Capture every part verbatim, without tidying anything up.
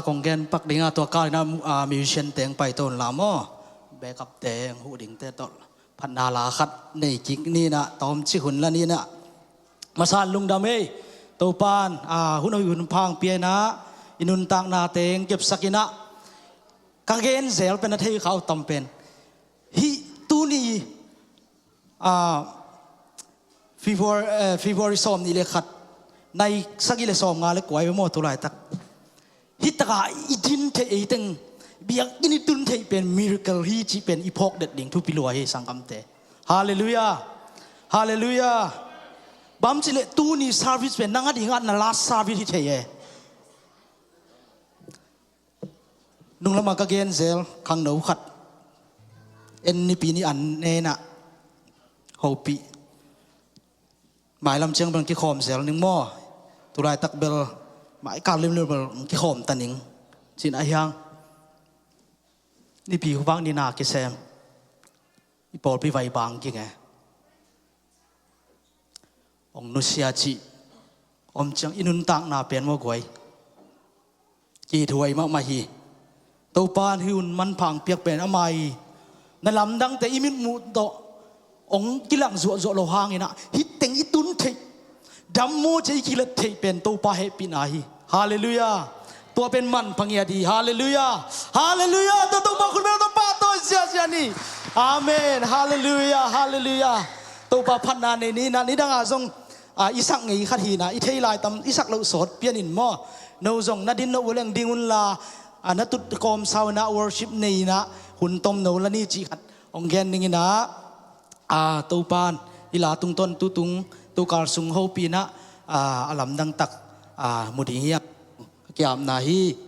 Kong gen pak ding a, tua kal in ah, ah, musician teng pai to un la maw. Backup teng huh dingte tawh phatna la khat nei kik ni in ah, tawmcik hun la ni in ah. Masa in lungdam ei. Topa'n, ah, hun hoih hun pha hong pia in ah, i nuntakna teng kepsak in ah. Ka gen zel pen a thei kha uh tam pen. Hih tuni, ah, February, eh, February sawm nih le khat, nai sagih le sawm nga le kua hi ve maw, tu laitak. Hih takah i din theih, ei teng biakinn i tun theih pen miracle hi cih pen i phawk det ding thupi lua hi, sanggamte. Halleluiah. Halleluiah. Bang cih leh tuni service pen nang a dingah na last service hi thei e. Nunglamah ka gen zel khangno khat, en nipi ni an ne in ah, hopih. Mailam ciang bel kikhawm zel ning maw. Tu laitak bel mai kal limlim bel kikhawm ta ning, ci-in ah hiang. Nipi hupang ni na kisem, i pawlpi vai bang ging e. Hong nusia cih om ciang i nuntakna pen maw guai, kithuai mahmah hi. Topa'n hih hun manpha hong piak pen ama hi. Na lamdangte i mitmuh tawh hong kilang zuahzuah lo hangin ah, hih teng i tun theih, dam maw ci-a i kilet theih pen Topa hehpihna hi. Halleluiah. Tua pen manpha ngiat hi. Halleluiah. Halleluiah. Tua Topa khut beng, Topa tawh ziahziah ni. Amen. Halleluiah. Halleluiah. Topa phatna nei ni in ah, nidang a zong, ah, i sak ngei khat hi in ah, i thei lai tam, i sak loh sawt pian in maw. No zong na din no uh leng ding un la, ah, na tut kawmsa uh in ah, worship nei in ah, hun tom no la ni cih khat hong gen ning in ah. Ah, Topa'n i la tungtawn tutung, tukal sung hopih in ah, ah, a lamdang tak, ah, mu ding hi a, ka ki-apna hi.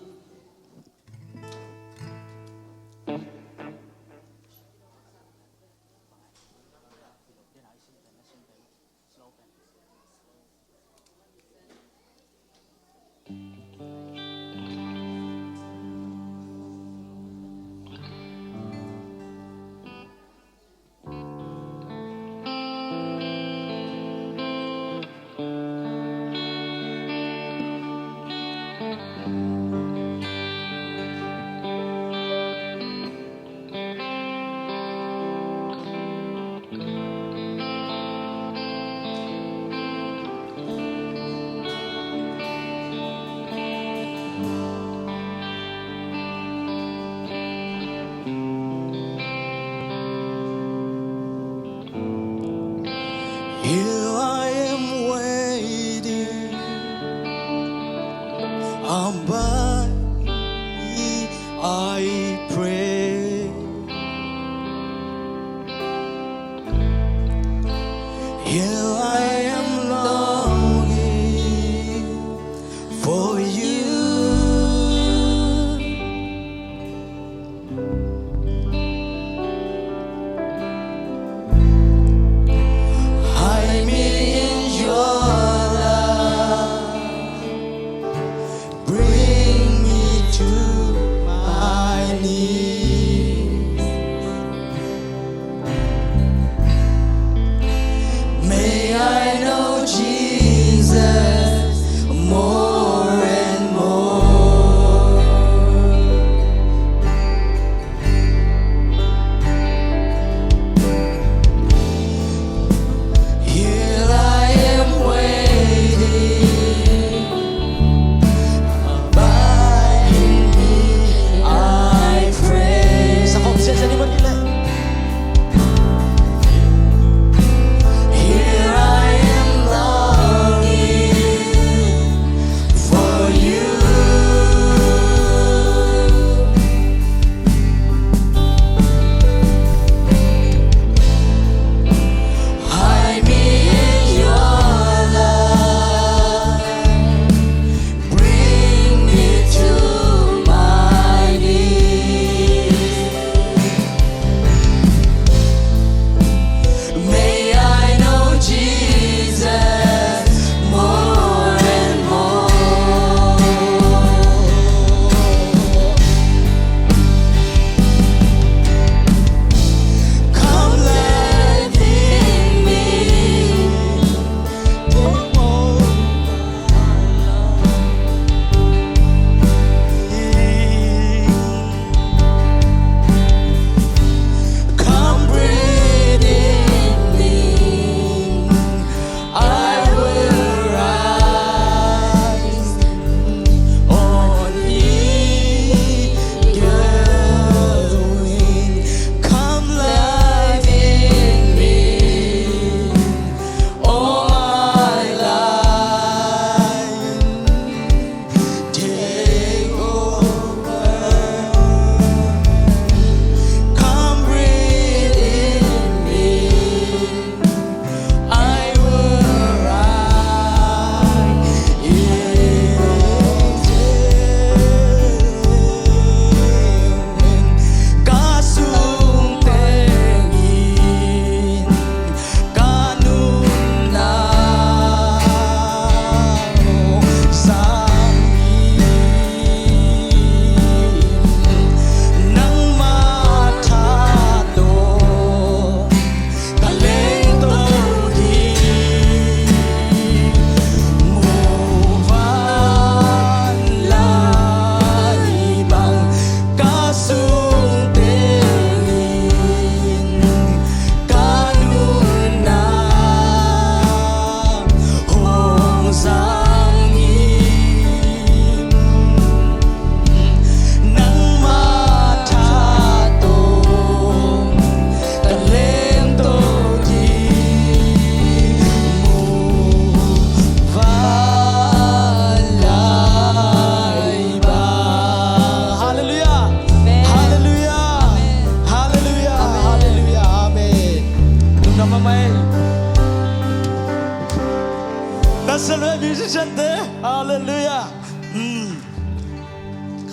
Halleluiah.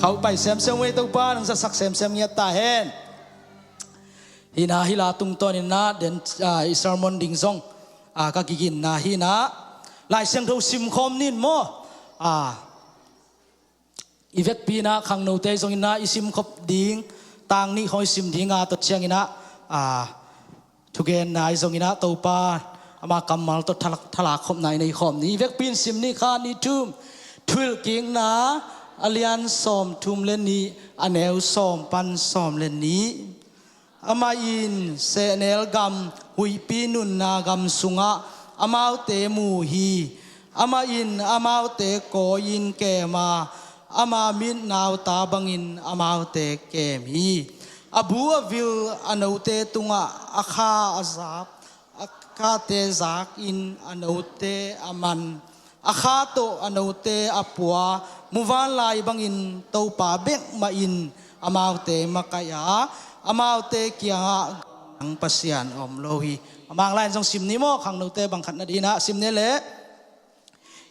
Khauh pai semsem uh ei, Topa nong zasak semsem ngiat ta hen. Hih na hih la tungtawn in na den, i sermon ding zong ka kiginna hi na. Lai Siangtho simkhawm ning maw? I vekpi na khangnote zong in na i simkhop ding, tang nih khawng i sim ding a, tua ciangin na thugenna i zong in na Topa ama kammal tawh thalak khopna i nei khawm ni. I vekpi in sim ni, khat, nih, thum. Thuhilhkikna a lian sawmthum le nih, a neu sawm pan sawm le nih. Amah in sehnel gam huihpi nunna gam sungah amaute mu hi. Amah in amaute kawi-in kem a, ama mit nauta bangin amaute kem hi. A bu a vil a note tungah a kha a zap, a khate zakin a note a man, a kha tawh a note a pua. Muvanlai bangin Topa bek mah in amaute makaih a, amaute kiangah nang Pasian om lo hi. A mang lai-in zong sim ni maw, khangnote bang khat na ding in na sim ni leh.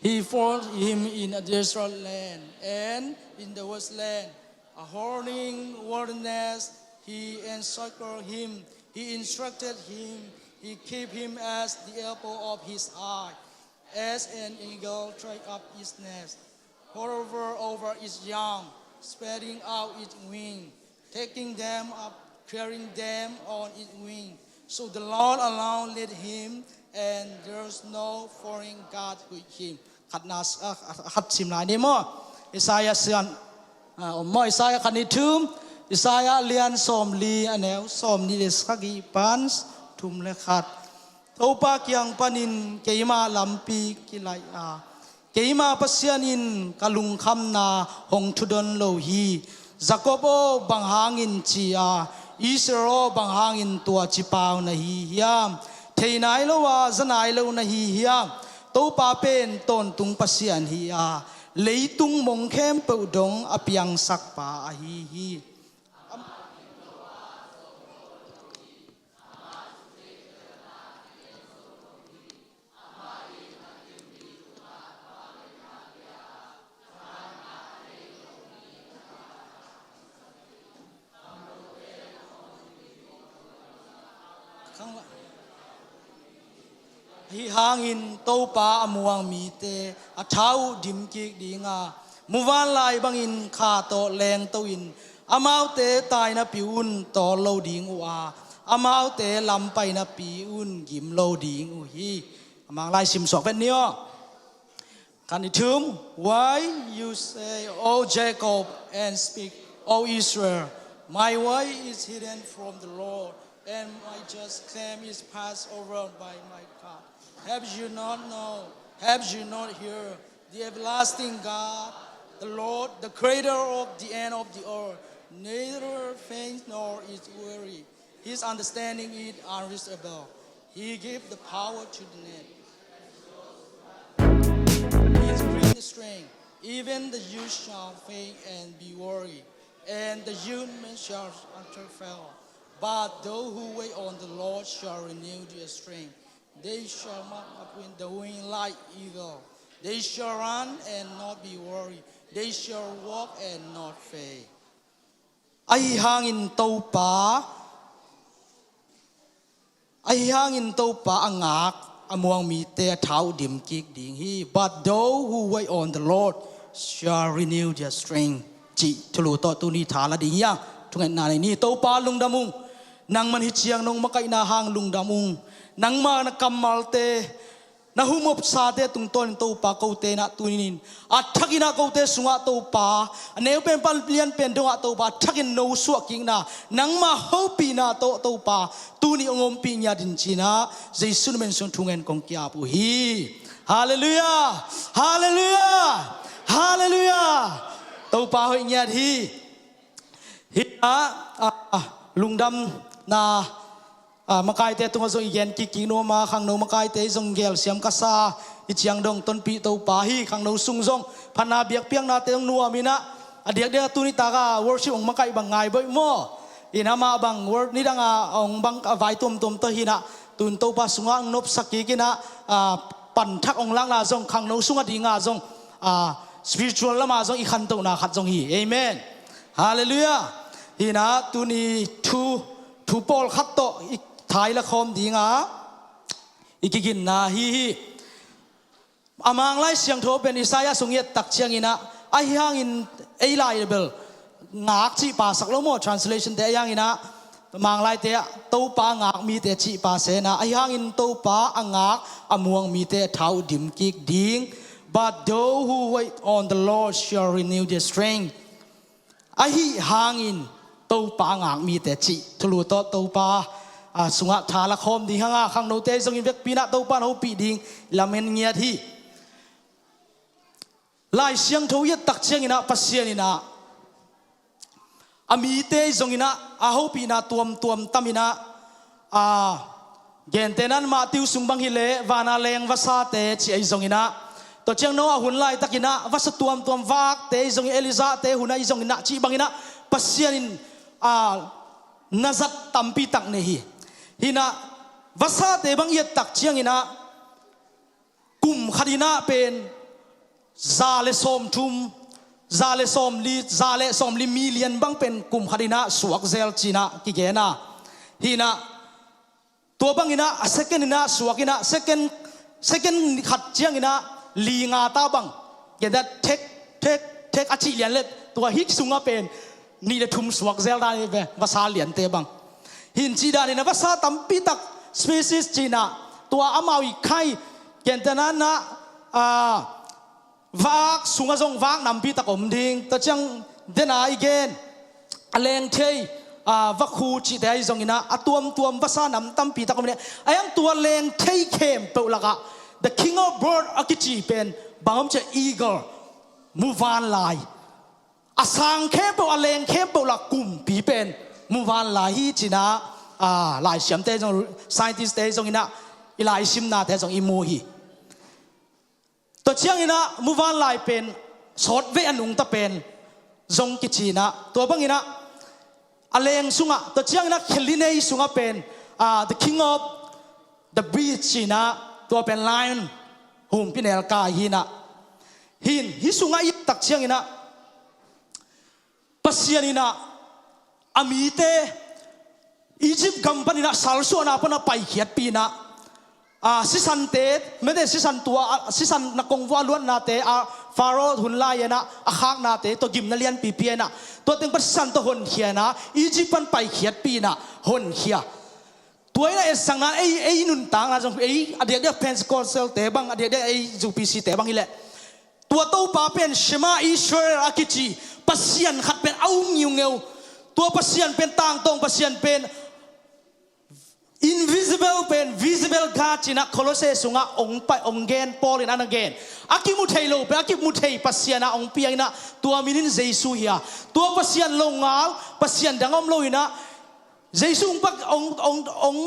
He found him in a desert land and in the wasteland, a howling wilderness. He encircled him, he instructed him, he kept him as the apple of his eye. As an eagle take up its nest, hover over its young, spreading out its wing, taking them up, carrying them on its wing. So the Lord alone led him, and there's no foreign God with him. Khat na, ah, khat sim lai ni maw? Isaiah sian, ah, om maw? Isaiah khat, nih, thum. Isaiah lian sawmli, a neu sawmnih le sagih pan thum le khat. Topa kiang panin keima lampi kilaih a, keima Pasian in ka lungkhamna hong thudon lo hi. Jakob aw, bang hangin ci a, Israel aw, bang hangin tua ci pau na hi hiam? Thei nai lo a, za nai lo na hi hiam? Topa pen tawntung Pasian hi a, leitung mong khempeuh dong a piangsakpa ahi hi. Ahi hangin Topa a muang mite a tha uh dim kik ding a, muvanlai bangin kha tawh lengto-in amaute tainapi un tawl lo ding uh a, amaute lampainapi un gim lo ding uh hi. A mang lai sim suak vet ni aw. Khat, nih, thum. Why you say, O Jacob, and speak, O Israel, my way is hidden from the Lord, and my just claim is passed over by my God? Have you not known? Have you not heard? The everlasting God, the Lord, the creator of the end of the earth, neither faints nor is weary. His understanding is unreachable. He gives the power to the needy. He brings the strength. Even the youth shall faint and be weary, and the young men shall fail. But those who wait on the Lord shall renew their strength. They shall mount up with the wing like eagle. They shall run and not be weary. They shall walk and not faint. Ahi hangin Topa, ahi hangin Topa a ngak a muang mite a tha uh dim kik ding hi. But those who wait on the Lord shall renew their strength, cih thulu tawh tuni tha la ding hi a, thungetna nei ni. Topa lungdam ung. Nangman hih ciang nong makaihna hang lungdam ung. Nangma na kammalte, na humopsate tungtawnin Topa kote in ah tuni-in a thakin ah kote sungah Topa, a neu pen pan lian pen dongah Topa a thakin no suahkikna, nangma hopihna tawh Topa tuni hong ompih ngiat in ci-in ah Jesuh min sung thungen kong ki-ap uh hi. Halleluiah. Halleluiah. Halleluiah. Topa hoih ngiat hi. Hih ah, ah, ah, lungdamna, ah, makaite tungah zong i gen kik kik nuam a, khangno makaite zong gelsiam ka sa. Hih ciang dong tonpih Topa hi. Khangno sung zong phatna biakpiaknate zong nuam in ah, a diakdiak tuni tak a worship hong makaih bang ngai boih maw? In ah mah bang worship nidang a hong bang a vai tuamtuam tawh hi in ah, tun Topa sungah hong nopsak kik in ah, ah, panthak hong lakna zong khangno sung a ding a zong a, spiritual lamah zong i khantohna khat zong hi. Amen. Halleluiah. Hinah tuni thu, thu pawlkhat tawh i thaila khawm dinga i kiginna hi hi. A Manglai Siangtho pen Isaiah sung i et tak cianginah, ahi hangin ei lai bel ngak cih pa sak lo maw, translation te, ahi hanginah Manglaite ah Topa a ngak mite cih pa senah, ahi hangin Topa a ngak a muang mite a thau dim kik ding. But those who wait on the Lord shall renew their strength. Ahi hangin Topa a ngak mite cih thulu tawh Topa, a, sungah thaila khawm ding hanga, khangnote zongin vekpi inah Topa in hopih ding lamen ngiat hi. Lai Siangtho i et tak cianginah Pasian inah a mite i zonginah a hopihna tuamtuam taminah, a, gentehna Matthew sung bang hileh vana leng vasate ci ahi zonginah, tua ciang Noah hun laitakinah vasa tuamtuam, vakte i zongin, Elijahte hunah i zonginah cih banginah Pasian in, a, na zat tampi tak nei hi. Hinah vasate bang i et tak cianginah kum khatinah pen za le sawmthum, za le sawmli, za le sawmli million bang pen kum khatinah suak zel cinah kigena. Hinah tua banginah a second inah suak inah second, second khat cianginah li nga ta bang, gendah thek, thek, thek a cih lian le tua hik sungah pen nih le thum suak zel dan hi ve, vasa liante bang. Hin cih danin a vasa tampi tak species cinah tua amau i khai, gentehna, a, vak sungah zong vak nampi tak om ding. Tua ciang dena i gen a lengthei, a, vakhu cihte ahi zonginah a tuamtuam vasa nam tampi tak om inah, a yang tua lengthei khempeuh lakah the king of bird a kici pen bang om cih leh eagle, muvanlai. A sang khempeuh, a leng khempeuh lak kumpi pen muvanlai hi cinah, a, laisiamte zong, scientist-te zonginah i laisimnate zong i mu hi. Tua cianginah muvanlai pen sawtvei a nungta pen zong kicinah, tua banginah a leng sungah, tua cianginah khelinei sungah pen, a, the king of the beast cinah, tua pen lion, humpinelkai hinah. Hin, hih sungah i et tak cianginah Pasian inah a mite Egypt gam paninah salsuahna panah paikhiatpi inah, a, sisante, mete sisan tua, a, sisan na kongvua luatnate, a, Pharaoh hun lai-inah a khaknate tua gimna lianpipi inah tua teng pan sisan tawh honkhia inah Egypt pan paikhiatpi inah honkhia. Tua inah etsakna ei, ei nuntakna zong ei a diakdiak Pentecostal-te bang, a diakdiak ei U P C-te bang hileh tua Topa pen Shema Israel a kici Pasian khat pen a um ngiungeu. Tua Pasian pen tangtawng Pasian pen, invisible pen visible God cinah Colossae sungah ong pai, ong gen, Paul in a na gen. A kimu thei lo pen a kimu thei Pasian a ong piang inah tua min in Jesu hi a. Tua Pasian longal, Pasian dang om lo inah Jesu ong pak, ong, ong, ong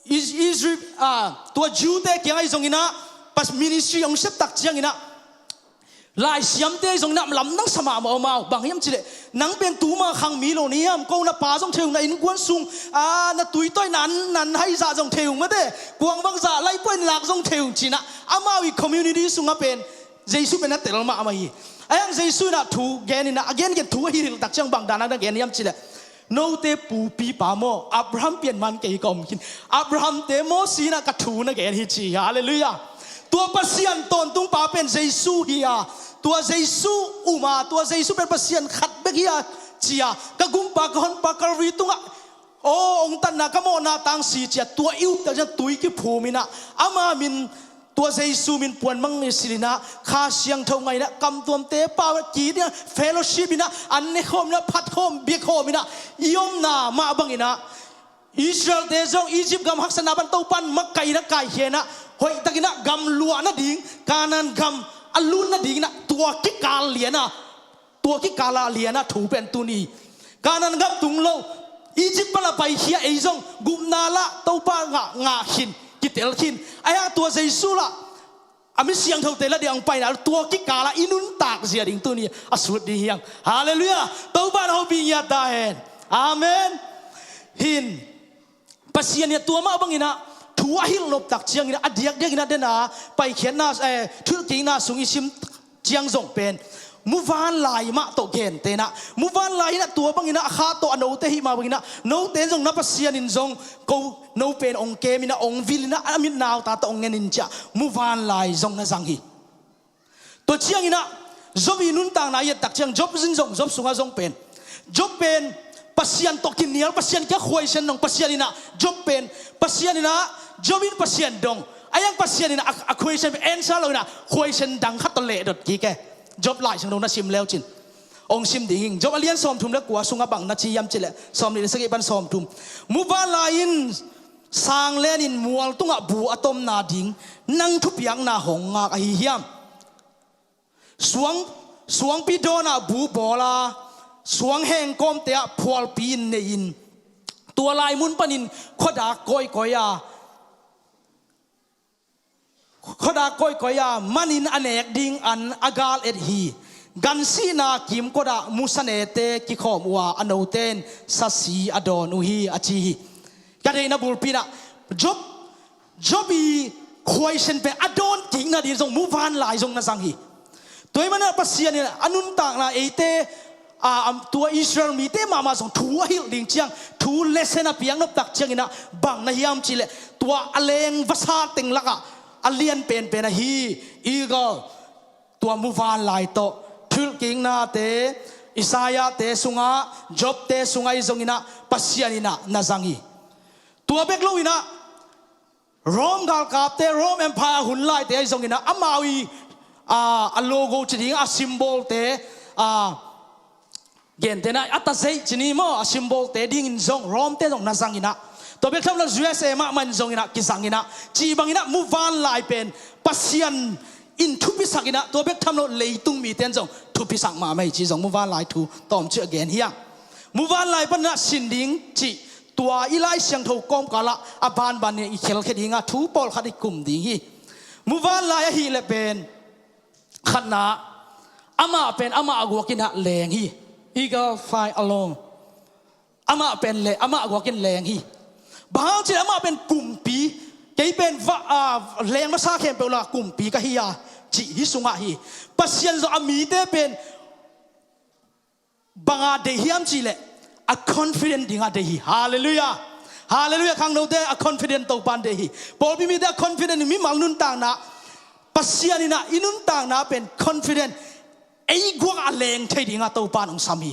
Is-, Israel, a, tua Jew-te kiangah i zonginah pas ministry ong sep tak cianginah laisiamte i zonginah lamdang sa mahmah om a, bang hiam cih leh nang pen tuma khang mi lo na hiam, ko na pa zong thei ung, na innkuan sung, a, na tuitawi, na an, na an haizah zong thei ung mate, kuang bangzah laipuai na lak zong thei ung cinah amau i community sungah pen Jesu pen a tel mahmah hi. A yang Jesu inah thu gen inah a gengen thu a hilhilh tak ciang bang dan a na gen hiam cih leh, note pupipa maw, Abraham pian man kei ka om khin. Abraham-te maw sinah ka thu na gen hi ci hi. Halleluiah. Tua Pasian tawntungpa pen Jesu hi a, tua Jesu um a, tua Jesu pen Pasian khat bek hi a, ci a, ka gumpa, ka honpa Calvary tungah aw ong tanna ka mawhna tangsi ci a, tua i up tak ciang tui kiphum inah ama min, tua Jesu min puan mang i silh inah, Kha Siangtho ngah inah, kamtuamte pau inah, ki inah, fellowship inah, an ne khawm inah, phat khawm, bia khawm inah i omna mah bang inah Israel-te zong Egypt gam haksatna pan Topa in makaih inah kaikhia inah, hoihtak inah gam luah nading, Canaan gam a lut nading inah tua kikal lian a, tua kikal a lian a thu pen tuni Canaan gam tung lo, Egypt pan a paikhia ei zong gupna lah Topa ngah, ngah khin, kitel khin. A yang tua Jesu lah a mi siangthote la ding ong paina tua kikal a i nuntak zia ding tuni a sut ding hi hang. Halleluiah. Topa in hopih ngiat ta hen. Amen. Hin Pasian in tua mah bang inah thu a hilh nop tak ciang inah a diakdiak inah dena paikhiatna, eh, thilkikna sung i sim ciang zong pen muvanlai mah tawh gentehna, muvanlai inah tua banginah a kha tawh a note hih mah banginah note in zong na Pasian in zong ko no pen ong keminah ong vilinah a mit nauta tawh ong ngenin ciah muvanlai zong na zang hi. Tua cianginah Job i nuntakna i ettak ciang Job zin zong Job sungah zong pen Job pen Pasian tawh kinial, Pasian kia khuaisen dong, Pasian inah Job pen Pasian inah Job in Pasian dong a yang Pasian inah a, a khuaisen pen answer lo inah khuaisen dang khat tawh lehdot kik e. Job Lai Siangtho na sim leucin ong sim ding hing. Job a lian sawmthum le kua sungah bang na ci hiam cileh sawmnih le sagih pan sawmthum. Muvanlai in sang lenin mual tungah bu a tomna ding nang thupiakna hong ngak ahi hiam? Suang, suangpi dawnah bu bawla suang hengkawmte ah phualpi in nei in tua lai mun panin khuadak kawikawi a khuadak kawikawi a manin a nek ding an a gal et hi. Gansihna kimkotah musanete kikhawm uh a a note in sasi a dawn uh hi a ci hi. Ka deihna bulpi inah Job Job i khuaisen pen a dawn kikna ding zong muvanlai zong na zang hi. Tua i manah Pasian in a nuntakna eite a, am, tua Israel mite mahmah zong thu a hilh ding ciang thu lesson a piaknop tak cianginah bang na hiam cihleh tua a leng vasa teng lakah a lian penpen ahi eagle tua muvanlai tawh thilkiknate Isaiah-te sungah Job-te sungah i zonginah Pasian inah na zang hi. Tua bek lo inah Rome galkapte, Rome Empire hun laite ahi zonginah amau i a, a logo ci ding a symbolte a gentehna a tazeih ci ni maw a symbolte dingin zong Rome-te zong na zanginah tua bek tham lo U S A mahmah in zonginah kizanginah cih banginah muvanlai pen Pasian in thupisakinah tua bek tham lo leitung mite in zong thupisak mahmah hi ci zong muvanlai thu tawmcih a gen hiang. Muvanlai paninah sin ding cih tua i Lai Siangtho kawmkalah a banban i khelkhia dinga thu pawlkhat i kum ding hi. Muvanlai ahih leh pen khatna amah pen amah a guakinah leng hi. Eagle fly alone. Amah pen le amah a guakin leng hi. Bang hang cih amah pen kumpi kei pen va, a, leng masa khempeuh la kumpi ka hi a cih hi sungah hi. Pasian zong a mite pen banga deih hiam cihleh a confident dinga deih hi. Halleluiah. Halleluiah. Khangnote a confident Topan deih hi. Pawlpi mite a confident mimal nuntakna Pasian inah i nuntakna pen confident ei guak a leng thei dinga Topan hong sam hi.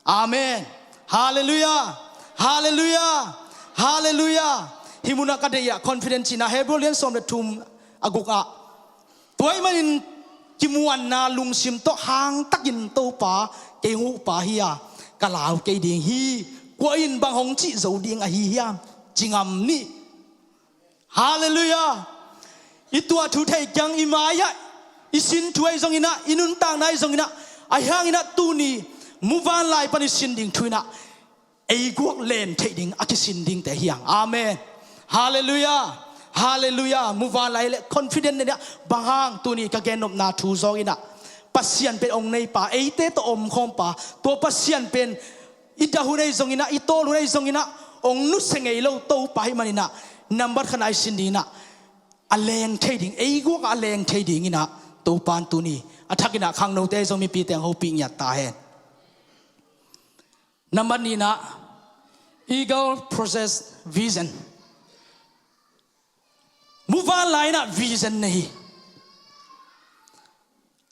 Amen. Halleluiah. Halleluiah. Halleluiah. Hih munah ka deih ah confident cihna Hebrew lian sawm le thum a gukah tua ahih manin kimuanna lungsim tawh hangtakin Topa kei hong uhpa hi a ka lau kei ding hi. Kua in bang hong cih zo ding ahi hiam? Ci ngam ni. Halleluiah. I tuah thu theih kiang i mai-ah i sin thu ahi zonginah i nuntakna ahi zonginah ahi hanginah tuni muvanlai pan i sin ding thu inah ei guak len theih ding a kisin dingte hiang. Amen. Halleluiah. Halleluiah. Muvanlai le confident nenia bang hang tuni ka gennopna thu zawnginah Pasian pen ong neipa eite tawh omkhawmpa tua Pasian pen i dah hun ahi zonginah i tawl hun ahi zonginah ong nusia ngei lo Topa hi maninah nambat khatna i sin dinginah a leng thei ding ei guak a leng thei dinginah Topan tuni a thakinah khangnote ahi zong mipite ang hopih ngiat ta hen. Nambat nihna eagle possess vision. Muvanlai inah vision nei hi.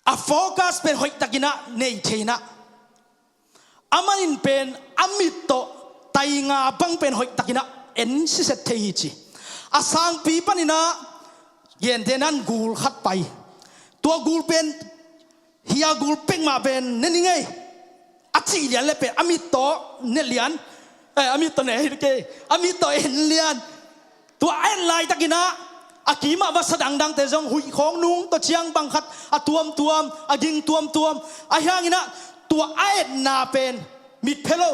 A focus pen hoihtakinah nei theinah a manin pen a mit tawh tainga bang pen hoihtakinah en siset thei hi ci. A sangpi paninah gentehnan gul khat pai tua gul pen hia gul pek mah pen ne ning ei a cih lian le pen a mit tawh ne lian. Eh, a mit tawh ne hi kei a mit tawh en lian. Tua a et laitakinah a kimah vasa dangdangte zong huih khawng nung tawh ciang bang khat a tuamtuam a ging tuamtuam ahi hanginah tua a etna pen mitphe lo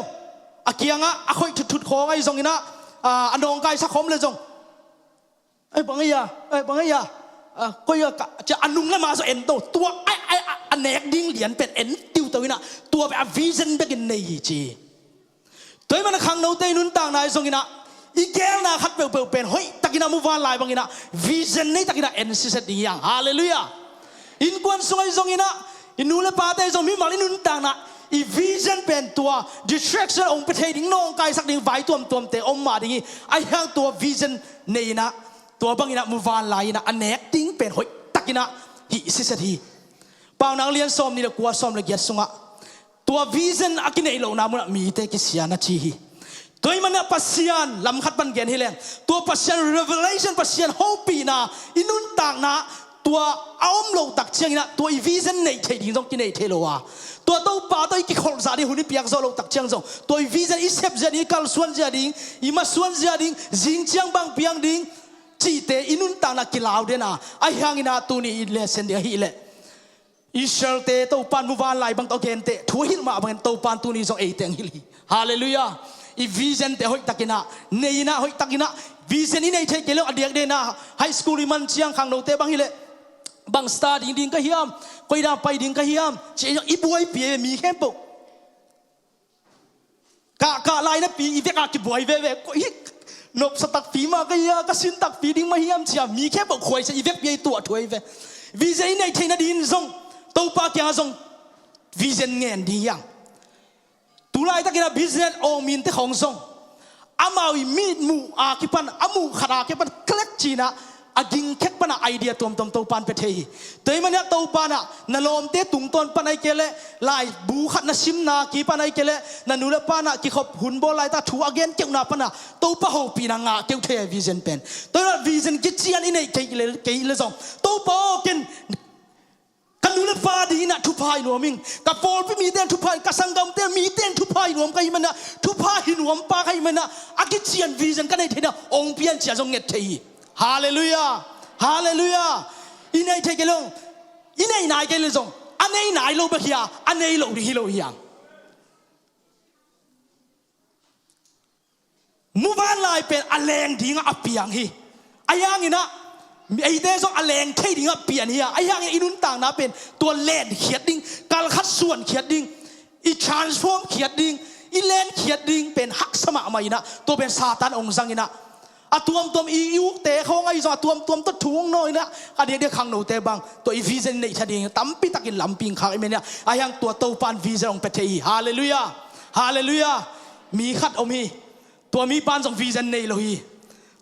a kiangah a khoih thutthut khawng ahi zonginah a nawngkaisa khawm le zong Ai bang aia, ai bang aia. Koi a ka cia a nung le ma zaw en to tua ai ai a nek ding lian pen en tiuto inah tua beh a vision bekin nei hi ci. Tua i mana khangnote i nuntakna i zonginah i gelna khat peuhpeuh pen hoih takinah muvanlai banginah vision nei takinah en siset ding hiang. Halleluiah. Innkuan sungah i zong inah, i nu le pate i zong mimal i nuntakna, i vision pen tua distraction hong pia thei ding, nawngkaisak ding vai tuamtuamte om mah ding hi. Ahi hang tua vision nei inah, tua bang inah muvanlai inah a nek ding pen hoih tak inah hih siset hi. Paunak lian sawm nih le kua, sawm le giat sungah tua vision a kineih lohna munah mite kisia na ci hi. Tua ahih manah Pasian lam khat pan gen hi leng, tua Pasian revelation, Pasian hopihna i nuntakna, tua a om loh tak cianginah tua i vision neih theih ding zong kineih thei lo a, tua Topa tawh i kikholh zah ding hun i piak zawh loh tak ciang zong tua i vision i sep zia ding, i kalsuan zia ding, i masuan zia ding, zing ciang bang piang ding cihte i nuntakna kilau den a, ahi hang inah tuni i lesson ding ahih leh Israel-te Topan muvanlai bang tawh a gente thu a hilh mah bangin Topan tuni zong eite hong hilh hi. Halleluiah. I vision-te hoih tak inah nei inah, hoih tak inah vision i neih theih kei leh a diakdiak inah high school i man ciang khangnote bang hileh bang star ding ding ka hiam, koi dan pai ding ka hiam, ci i buaipih mi khempeuh. Kahkah lai napi i vekah kibuai veve. Koi hi, nopsa takpi mah ka hia, ka sin takpi ding mah hiam cia mi khempeuh khuaisa i vekpi a i tuah thuai ve. Vision i neih theih nading zong Topa kiangah zong vision ngen ding hiang. Tulaitak inah business awng minte khawng zong amau i mitmuh a kipan, a muh khat a kipan klek cinah a gingkhek panah idea tuamtuam Topan pia thei hi. Tua ahih manah Topanah na lawmte tungtawn pan ahi kei leh, laibu khat na simna kipan ahi kei leh, na nu le panah kikhop hun bawl laitak thu a gen keuhna panah Topa hopihna ngah keuh thei a vision pen. Tua inah vision kician i neih kei le, kei le zong Topa aw ken ka nu le pa ding inah thupha hi nuam ing, ka pawlpi mite in thupha hi, ka sanggamte mite in thupha hi nuam ka hih manah, thupha hi nuam pa ka hih manah a kician vision ka neih theihna hong pian cia zong nget thei hi. Halleluiah. Halleluiah. I neih theih kei lo, i neih nai kei le zong a nei nai lo bek hi a, a nei lo ding hi lo hiang. Muvanlai pen a leng dingah a piang hi. Ahi hanginah eite zong a leng thei dingah pian hi a, ahi hangin i nuntakna pen tua lenkhiat ding, kalkhat suankhiat ding, i transform khiat ding, i lenkhiat ding pen haksa mahmah inah tua pen Satan hong zang inah a tuamtuam i, i ukte khawng ahi zong a tuamtuam tawh thu hong nawl inah a diakdiak khangnote bang tua i vision neih thei ding tampi takin lampi hong khak i men inah, ahi hang tua Topan vision hong pia thei hi. Halleluiah. Halleluiah. Mi khat om hi. Tua mipan zong vision nei lo hi.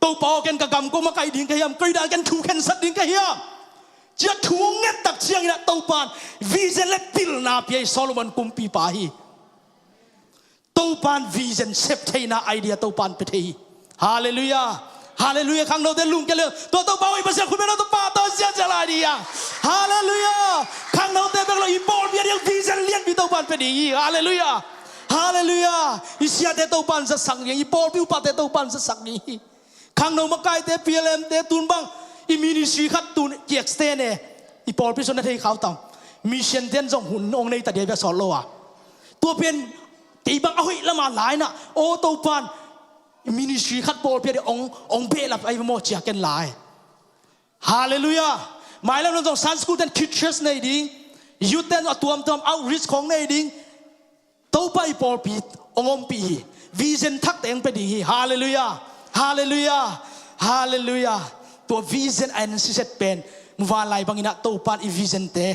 Topa aw ken ka gam kua makaih ding ka hiam, koi dan ken thu khensat ding ka hiam, cia thu nget tak cianginah Topan vision le pilna pia hi. Solomon kumpipa hi. Topan vision sep theihna idea Topan pia thei hi. Halleluiah. Halleluiah. Khangnote lungkia le tua Topa hoih Pasian khut beng lo, Topa tawh ziazia lai ding hiang. Halleluiah. Khangnote bek lo, i pawlpi a ding vision lianpi Topan pia ding hi. Halleluiah. Halleluiah. I siate Topan zatsak ding, i pawlpi upate Topan zatsak ding hi. Khangno makaite, P L M-te tun bang i ministry khat tun ki-extend e. I pawlpi sung na thei khau tam. Mission-ten zong hun hong nei ta dia bia sawt lo a. Tua pen kei bang a hoih lama lai inah aw Topan ministry khat pawlpi a ding hong, hong behlap ahi maw cia ken lai. Halleluiah. Mailam lo zong Sunday school-ten kids church nei ding, youth-ten a tuamtuam outreach khawng nei ding. Topa i pawlpi hong ompih hi. Vision thakte hong pia ding hi. Halleluiah. Halleluiah. Halleluiah. Tua vision a en siset pen muvanlai banginah Topan i vision-te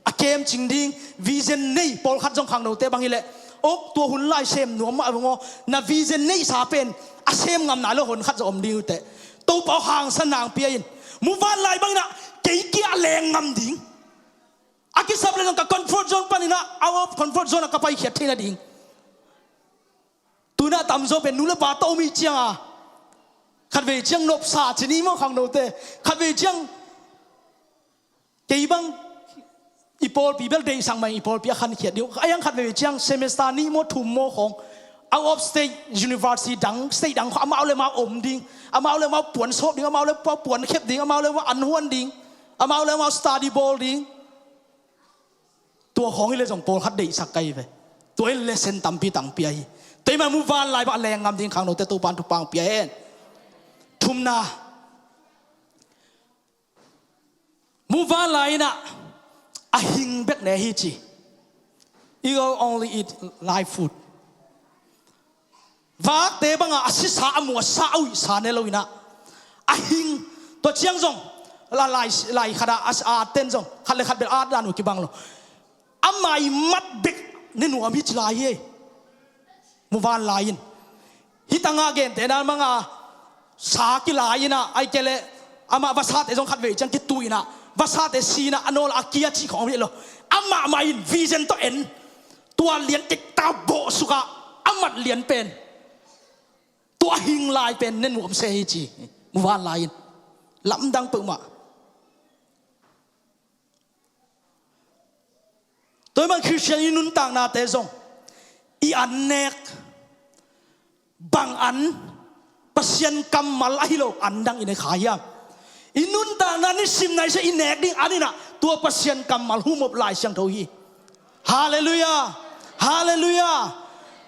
a kemcing ding. Vision nei pawlkhat zong khangnote bang hileh, ok, tua hun lai sem nuam mah bang aw, na vision neihsa pen a sem ngam nai lo hun khat zong om ding uh teh. Topa aw, hangsan nang pia in. Muvanlai banginah kei kia a leng ngam ding. A kisap le zong ka comfort zone paninah out of comfort zone ah ka paikhiat theih nading. Tunah tamzaw pen nu le pa tawh om i cianga, khatvei ciang nopsa ci ni maw khangnote, khatvei ciang kei bang i pawlpi bel deihsak mai, i pawlpi a khankhiat ding. Ahi hang khatvei ciang semester nih maw thum maw khawng out of state university dang, state dang khawng amau le amau om ding, amau le amau puan sawp ding, amau le amau puan khep ding, amau le amau anhuan ding, amau le amau study bawl ding. Tua khawng hi le zong pawlkhat deihsak ka hi ve. Tua hi lesson tampi tang pia hi. Tua hi mah muvanlai bang a leng ngam ding khangnote Topan thupha hong pia hen. Thumna, muvanlai inah a hing bek ne hi ci. Eagle only eat live food. Vakte banga a sisa, a muasa, a uihsa ne lo inah a hing. Tua ciang zong La lai, lai khat a, a, a ten zong khat le khat bel a dan uh kibang lo. Amah i mat bek ne nuam hi ci lai hi. Muvanlai in hih tangah gente na manga sa kilai inah, ai kei leh amah vasate zong khat vei ciang kituh inah, vasate si inah a nawl a kia cih khawng om hi lo. Amah mah in vision tawh en, tua lian kei ta bawh sukah a mat lian pen, tua hing lai pen ne nuam se hi ci. Muvanlai in lamdang peuhmah. Tua ahih man Khristian i nuntaknate zong i an nek, bang an, Pasian kammal ahi lo an dang i ne kha hiam? I nuntakna nisim nasia i nek ding an inah tua Pasian kammal humop Lai Siangtho hi. Halleluiah. Halleluiah.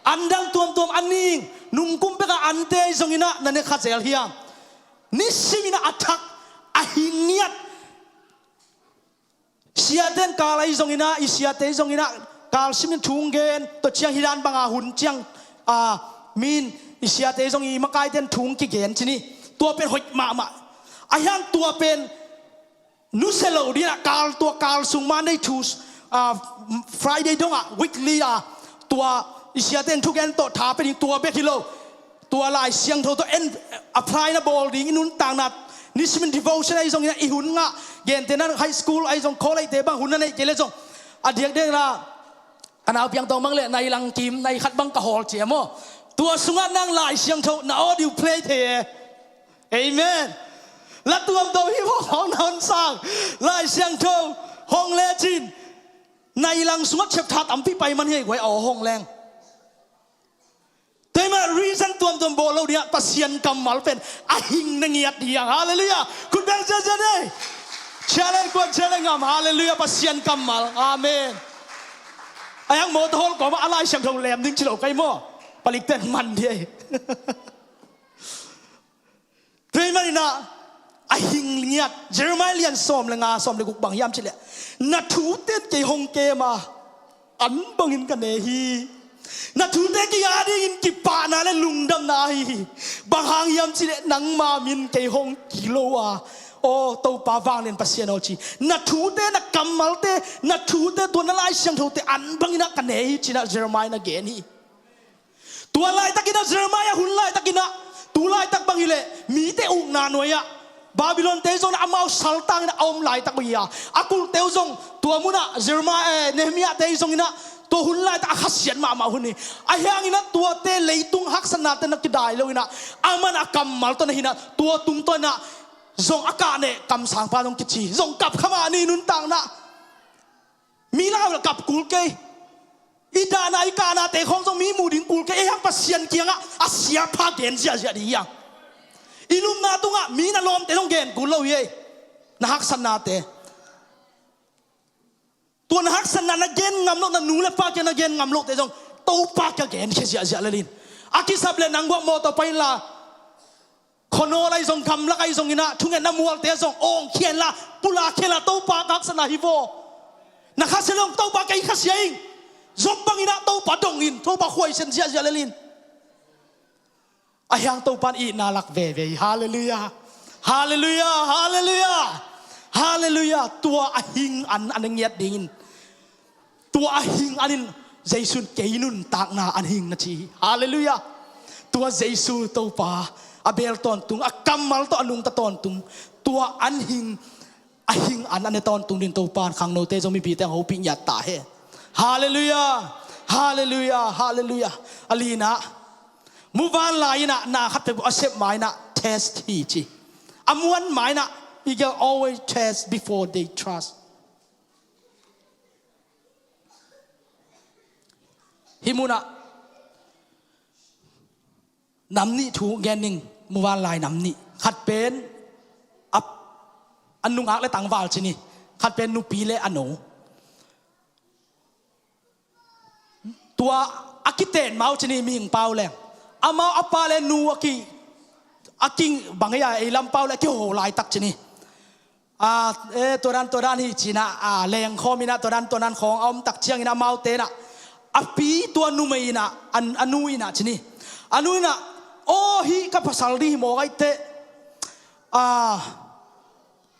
An dang tuamtuam a ning, nungkum peka ante zong inah na ne kha zel hiam? Nisim inah a thak, a hing ngiat. Siaten kal ahi zong inah, i siate zong inah kal simin thu gen, tua ciang hi dan banga hun ciang, a, min i siate zong i makaiten thu kigen ci ni. Tua pen hoih mahmah. Ahi hang tua pen nusia lo dinah kal, tua kal sung Monday to, a, Friday dongah weekly a, tua i siaten thugen tawh tha pia ding tua bek hi lo. Tua Lai Siangtho tawh en, apply na bawl ding i nuntakna, nisimin devotion ahi zong inah i hun ngah, gente na high school ahi zong, college te bang hun na neih kei le zong, a diakdiak na, ka nau piang tawng bang le nai lang kim, nai khat bang ka hawl cia maw? Tua sungah nang Lai Siangtho na audio play thei e. Amen. La tuamtuam hi maw, hong na hon sang, Lai Siangtho hong lecin, nai lang sungah chapter tampi pai man hi guai aw hong leng. Tua ahih man reason tuamtuam bawl lo dingah Pasian kammal pen a hing na ngiat ding hiang. Halleluiah. Khut beng ziazia ni. Challenge kuan challenge ngam. Halleluiah. Pasian kammal. Amen. Ahi hang mawtaw hawl kawmah a Lai Siangtho lem ding ci lo kai maw? Palikten man ding ahi. Tua ahih man inah a hing ngiat, Jeremiah lian sawm le nga, sawm le guk bang hiam cih leh, na thuten kei hong kem a, an bangin ka ne hi. Na thute kei a dingin kipahna le lungdamna ahi hi. Bang hang hiam cih leh nangma min kei hong kilo a, aw Topa vanglian Pasian aw ci. Na thute, na kammalte, na thute, tua na Lai Siangthote an bangin ah ka ne hi ci-in ah Jeremiah na gen hi. Tua laitakin ah, Jeremiah hun laitakin ah, tu laitak bang hileh mite ukna nuai-ah Babylon-te zong in ah amau saltangin ah a om laitak uh hi a, a kulhte uh zong tua munah Jeremiah, eh, Nehemiah-te zong in ah tua hun laitak a khasiat mahmah hun hi. Ahi hangin ah tuate leitung haksatnate na kidai loin ah, aman a kammal tawh na hi-in ah, tua tungtawn in ah zong a kahne kamsangpa zong kici, zong kap kha mah ni nuntakna. Mi lakah kap kul kei. I dahna, i kahnate khawng zong mi muh ding kul kei. Ei hang Pasian kiangah a siapha gen ziahziah ding hi hang. I lupna tungah mi na lawmte zong gen kul lo hi ei. Na haksatnate. Tua na haksatna na gen ngam loh, na nu le pa kiang na gen ngam lohte zong Topa kiang genkhia ziahziah lel in. A kisap leh nang guak mawtaw pai inla, khuanawl ahi zong, gamlak ahi zongin ah, thungetna mualte zong awngkhia inla, pulakkhia inla, Topa ka haksatna hi vaw. Na khasia leh zong Topa kei khasia ing. Job bangin ah Topa dong in, Topa khuaisian ziahziah lel in. Ahi hang Topa in itna lak veve hi. Halleluiah. Halleluiah. Halleluiah. Halleluiah. Tua a hing an, an a ngiat dingin, tua a hing an in Jesu in kei nuntakna an hing na ci hi. Halleluiah. Tua Jesu Topa a beel tawntung, a kammal tawh a nungta tawntung, tua an hing, a hing an, an ne tawntung dingin Topa in khangnote zong mipite hong hopih ngiat ta hen. Halleluiah. Halleluiah. Halleluiah. A lina, muvanlai in ah na khat peuh a sep ma in ah test hi ci. A muan ma in ah, you can always test before they trust. Hih munah nam nih thu gen ning, muvanlai nam nih. Khat pen a, a nungak le tangval ci ni. Khat pen nupi le a no. Tua a kiten mau ci ni, mihing pau leng. Amau a pa le nu a ki, a ki bang ei a, ei lam pau le a kiho laitak ci ni. A, e, tua dan, tua dan hi ci-in ah, a, lengkhawm in ah, tua dan, tua dan khawng a om tak ciangin ah, amaute in ah, a pi tua numei in ah, a, a nu in ah ci ni. A nu in ah, aw, hih ka pasal ding hi mawk ahih teh, a,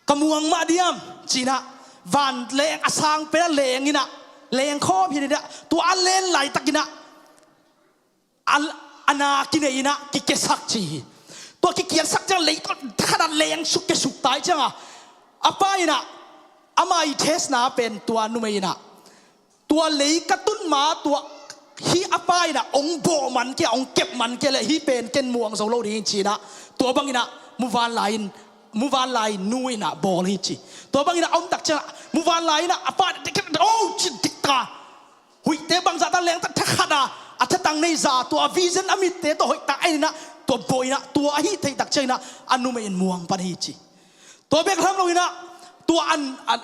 Ka muang mah diam, ci-in ah, van leng a sang pen ah leng in ah, leng khawm hi-in ah, tua a len laitak in ah, a, a na kinei in ah kikiasak ci hi. Tua kikiasak ciang lei tawh thakhat ah leng suk kiasuk tai ciang a, a pa in ah, ama i test-na pen tua numei in ah, tua lei ka tun ma tua hih a pa in ah hong bawh man kei a, hong kep man kei leh hih pen ken muang zo lo ding hi, ci-in ah, tua bangin ah muvanlai in, muvanlai nu in ah bawl hi ci. Tua bangin ah a om tak ciang ah muvanlai in ah a pa in ah dik, oh, ci dik ta. Huihte bangzah ta leng ta thakhat a, a thatang nei zah tua vision a mitte tawh hoih ta en in ah, tua bawl in ah, tua ahi theih tak ciang in ah a numei in muang pan hi ci. Tua bek tham lo in ah, tua an, an,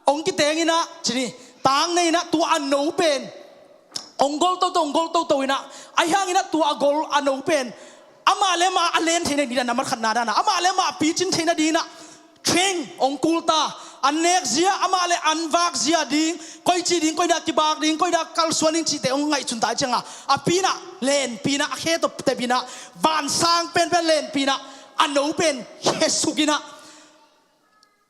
hong kiteng in ah, ci ni, tang nei in ah, tua a no pen hong gol toto, hong gol toto in ah, ahi hangin ah tua a gol a no pen, amah le amah a len theihna ding dan a, a mat khatna dan a, amah le amah a picin theihna ding in ah, training hong kul ta, an nek zia, amah le an vak zia ding, koi ci ding, koi dah kibak ding, koi dah kalsuan ding cihte hong ngaihsun ta ciang a, a pi in ah, lenpi in ah, a khe tawh tep in ah, vansang penpen lenpi in ah, a no pen khe suk in ah,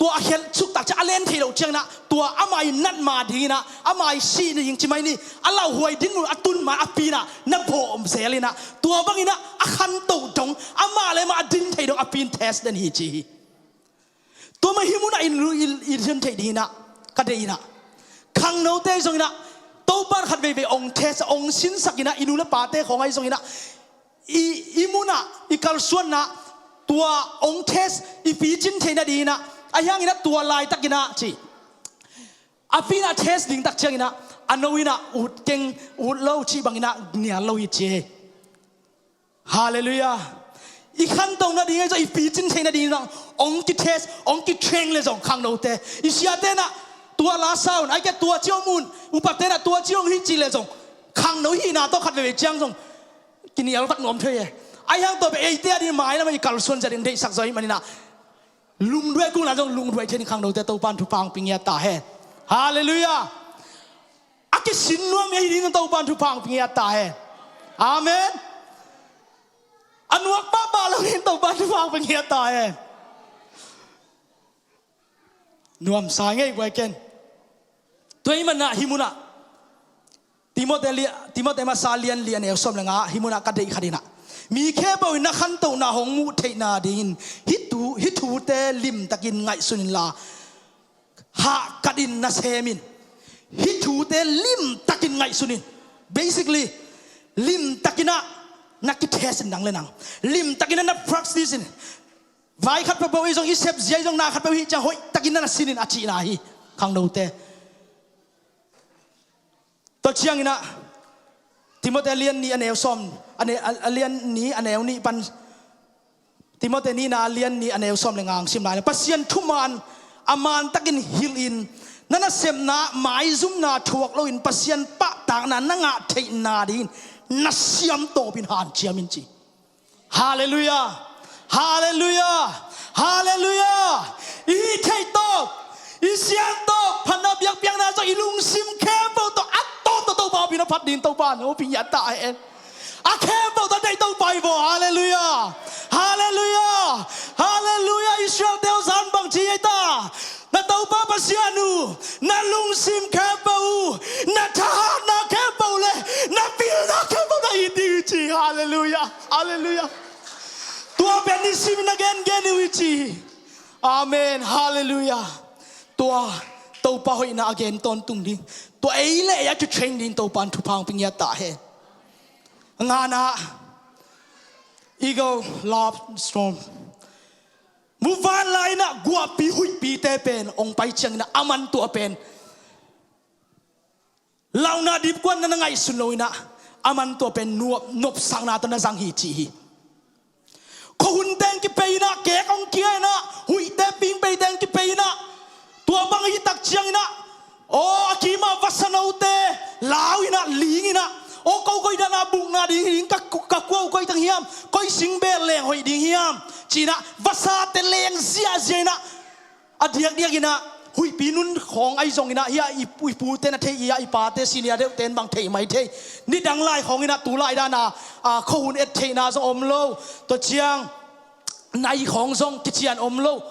tua a khe suk tak ciang a len thei lo ciang in ah, tua ama i nat ma ding in ah, ama i sih ding ci mai ni, a lauhuai dinmun a tun ma a pi in ah na bawh zel in ah, tua bangin ah a khanto dong, amah le amah a din thei dong a pi in test den hi ci hi. Tua mah hih mun ah i, i, i, i din thei ding in ah ka deih in ah, khangnote zong in ah, Topa'n khat veivei hong test, hong sinsak in ah, i nu le pate khawng ahi zong in ah, i, i mun ah, i kalsuanna, tua hong test, i picin theihna ding in ah, ahi hangin ah tua laitak in ah ci. A pi in ah test ding tak ciang in ah, a no in ah ut keng, ut lo cih bangin ah nial lo hi ci. Halleluiah. I khanto nading ahi zong, i picin theih nading zong hong kitest, hong kitraining le zong khangnote. I siate in ah tua la sa un, ahih kei leh tua ci om un, upate in ah tua ci om hi ci le zong, khangno hihna tawh khat veivei ciang zong kinial vat nuam thei e. Ahi hang tua bek eite ading mailam ah i kalsuan zia ding deihsak zaw ahih manin ah, lungduai kul na zong lungduai thei ding khangnote Topa'n thupha hong pia ngiat ta hen. Halleluiah. A kisin nuam i hi ding Topa'n thupha hong pia ngiat ta hen. Amen. A nuak pahpah lo ding Topa'n thupha hong pia ngiat ta hen. Nuamsa ngei guai ken. Tua ahih manin ah hih mun ah Timote li-, Timote masa lian li a neu sawm le nga, hih mun ah ka deih khat in ah, mi khempeuh in na khantohna hong muh theihna dingin hih thu, hih thute limtakin ngaihsun inla, hahkat in na sem in. Hih thute limtakin ngaihsun in. Basically, limtakin ah na kitest in nang le nang. Limtakin ah na practice in. Vai khat peuhpeuh i zong, i sep zia i zong, na khat peuh hih ciang hoihtakin na na sin in a cihna hi, khangnote. Tua ciangin ah Timote lian nih a neu sawm, a ne-, a, a lian nih a neu nih pan, Timote nihna lian nih a neu sawm le nga hong sim lai leh, Pasian thuman a mantakin hilh in, na nasepna maizumna thuak loin Pasian pahtakna na ngah theihna dingin na siam tawpin hanciam in ci. Halleluiah. Halleluiah. Halleluiah. I hih theih tawh, i siam tawh, phatna biakpiakna tawh, i lungsim khempeuh tawh a tawp tawh Topa hong pi na phat ding Topa'n hong pi ngiat ta hen. A khempeuh tawh deih Topa hi vaw. Halleluiah. Halleluiah. Halleluiah. Israel-te aw, zan bang ci ei ta? Na Topa Pasian uh na lungsim khempeuh uh, na thahatna khempeuh le na pilna khempeuh na it ding hi ci. Halleluiah. Halleluiah. Tua pen nisimin na gengen uh hi ci. Amen. Halleluiah. Tua Topa hoihna a gen tawntung ding, tua ei le ei a kitrein ding Topa'n thupha hong pi ngiat ta hen. Ngana, eagle love storm. Muvanlai-in ah guahpi huihpite pen hong pai ciangin ah aman tua pen launa dipkuan na na ngaihsun lo-in ah, aman tua pen nuap, nopsakna tawh na zang hi ci hi. Khuahun teng kipei-in ah, kek hong kia-in ah, huihte pingpei teng kipei-in ah, tua bang hi tak ciangin ah, aw, a kim ah vasanote lau-in ah, ling-in ah, aw, ko koi dan a bukna ding hi ding, ka, ka kua uh koi teng hiam, koi singbel leng hoih ding hiam, ci-in ah vasate leng ziahziah-in ah, a diakdiakin ah huihpi nun khawng ahi zongin ah, hih ah i pu, i pute na thei, hih ah i pate senior deuhte in bang thei mai thei. Nidang lai khawngin ah tu lai dan a, a, khuahun et theihna zong om lo. Tua ciang nai khawng zong kician om lo.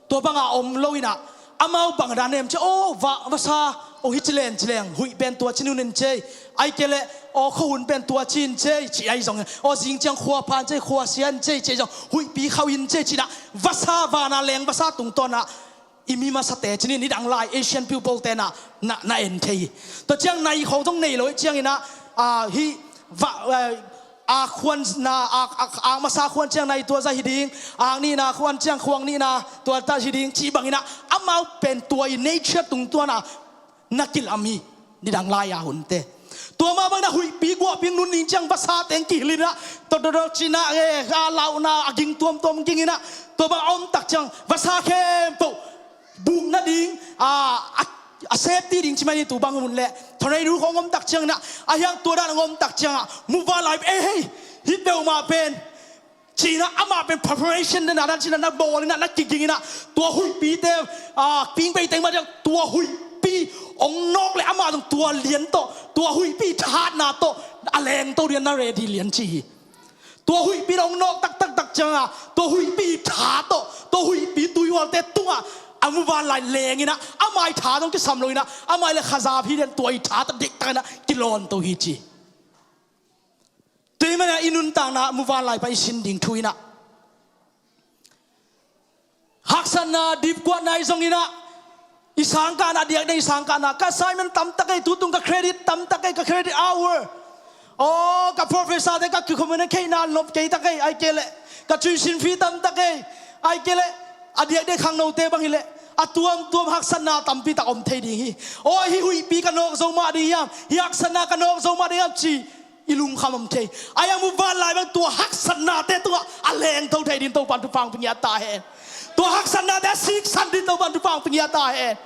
Tua banga om lo inah, amau bang dan em ci, aw, va, vasa, aw, hi ci len ci leng, huih pen tua ci nunin cei, ai ke le, aw, khuahun pen tua ci in cei, ci ai zong, aw, zing ciang khua phan cei, khua sian cei, ci ai zong, huihpi khauh in cei, ci inah, vasa vana leng, vasa tungtawnah, i mi masate ci ni, nidang lai, Asian people te na, na, na en thei hi. Tua ciang nai khong zong nei lo, ciang inah, ah, hi, va, eh, a khuan na, a, a, a masa khuan ciang nai tua zah hi ding, a nihna khuan ciang khuang nihna tua zah hi ding, ci bang inah, amau pen tua i nature tungtawnah, na kilam hi, nidang lai a hunte. Tua mah bang inah huihpi guahpi nun ding ciang vasa teng kihilh inah, to, to, to, ci inah, eh, a lauhna, a ging tuamtuam ging inah, tua bang a om tak ciang, vasa khempeuh, buk nading, a, a, a safety ding ci mai ni tu bang hun le. Thonei du khong om tak ciang inah, a hiang tua dan om tak ciang ah, muvanlai, eh, hei, hi peuhmah pen, ci inah amah pen preparation na dan ci inah na bawl inah na kiging inah, tua huihpite, a, pingpei teng mah ciang, tua huihpi, ong nawk le amah zong tua lian tawh, tua huihpi thatna tawh, a lengto ding na ready lian ci hi. Tua huihpi dong nawk taktak tak ciangah, tua huihpi tha tawh, tua huihpi tuihualte tungah, a muvanlai leng inah, amai tha dong kisam lo inah, amai le khazap hi den tua i tha tawh diktak inah, kilawn to hi ci. Tua i manah i nuntakna muvanlai pa i sin ding thu inah. Haksatna, dipkuatna i zong inah, i sangkahna, diakdiak i sangkahna, ka assignment tamtak ei, tutung ka credit tamtak ei, ka credit hour. Aw, ka professor te ka kikhomen a kheihna nop kei tak ei, ai ke le, ka tuition fee tamtak ei, ai ke le, a diakdiak khangnote bang hi le, a tuamtuam haksatna tampi tak om thei ding hi. Aw, hi huihpi ka nawk zo mah ding hiam, hi haksatna ka nawk zo mah ding hiam ci. I lungkham om thei. A hiang muvanlai bang tua haksatnate tungah a lengto thei ding Topan thupha hong pia ta hen. Tua haksatnate a siksan ding Topan thupha hong pia ta hen.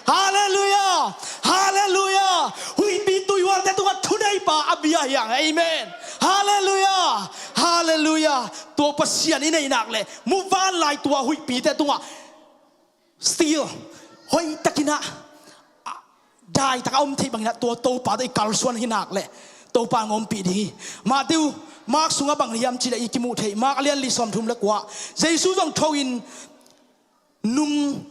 Halleluiah. Halleluiah. Huihpi tuihualte tungah thuneipa a bia hiang. Amen. Halleluiah. Halleluiah. Tua Pasian i neihnak le muvanlai tua huihpite tungah still hoihtak inah, a, daitak a om theih bang inah tua Topa tawh i kalsuan hi nak le Topa hong ompih ding hi. Matthew, Mark sungah bang hiam ci le i kimuh theih, Mark a lian li sawmthum le kua, Jesu zong tho in, nung,